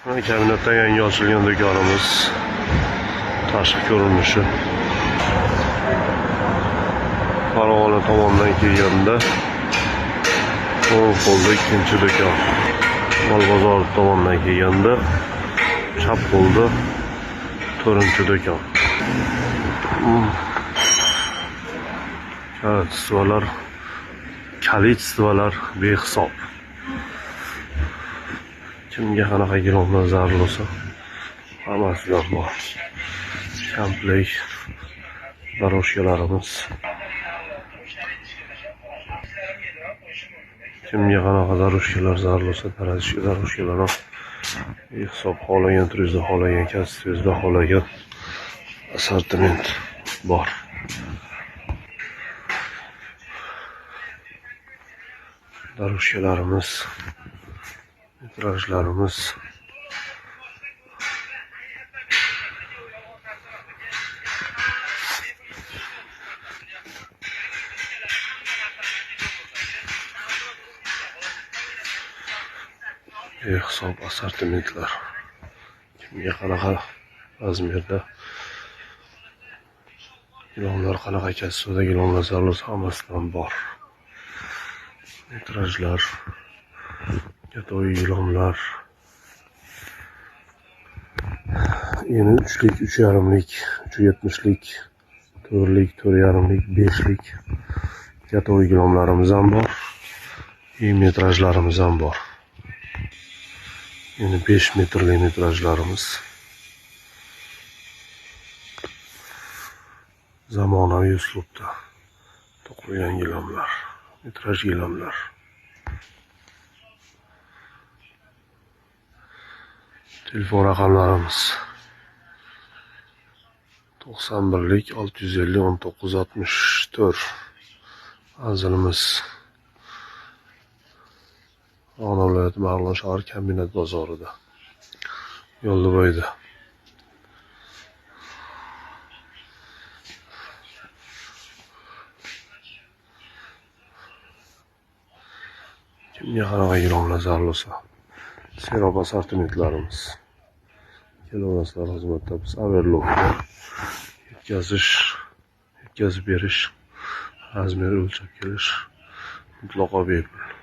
Kabinetdan yangi ochilgan do'konimiz tashqi ko'rinishi. Farg'ona tomondan kelganda o'ng qo'lda ikkinchi do'kon. Molbozor tomondan kelganda chap qo'lda to'rtinchi do'kon. Kalitstvalar, kalitstvalar behisob. Kimga qanaqa gilamlar zarur bo'lsa, hammasidan bor. Komplekt дорожкаlarimiz. Kimga qanaqa дорожкаlar zarur bo'lsa, дорожкаlar ham behisob, xohlagan turingizda, xohlagan kasbingizda, xohlagan assortiment bor. Дорожкаlarimiz, metrajlarimiz. Behisob assortimentlar. Kimga qanaqa razmerda gilamlar, qanaqa kasbda gilamlar zarur bo'lsa, hammasidan bor. Metrajlar, gatoy gilamlar. Yeni 3lik, 3,5lik, 3,70lik, 4lik, 4,5lik, 5lik gatoy gilamlarimiz ham bor. Metrajlarimiz ham bor. Yeni 5 metrli metrajlarimiz. Zamonaviy uslubda to'qilgan gilamlar, metraj gilamlar. Telefon raqamlarimiz 91lik 650 19 64. Manzilimiz Farg'ona viloyati Marg'ilon shahar Kombinat bozorida, Yo'ldiboyda. Kimga qanaqa gilamlar zarur bo'lsa, serob assortimentlarimiz. Kelaverasizlar, xizmatda biz overlockda yetkazish, yetkazib berish, razmer o'lchab kelish mutlaqo bepul.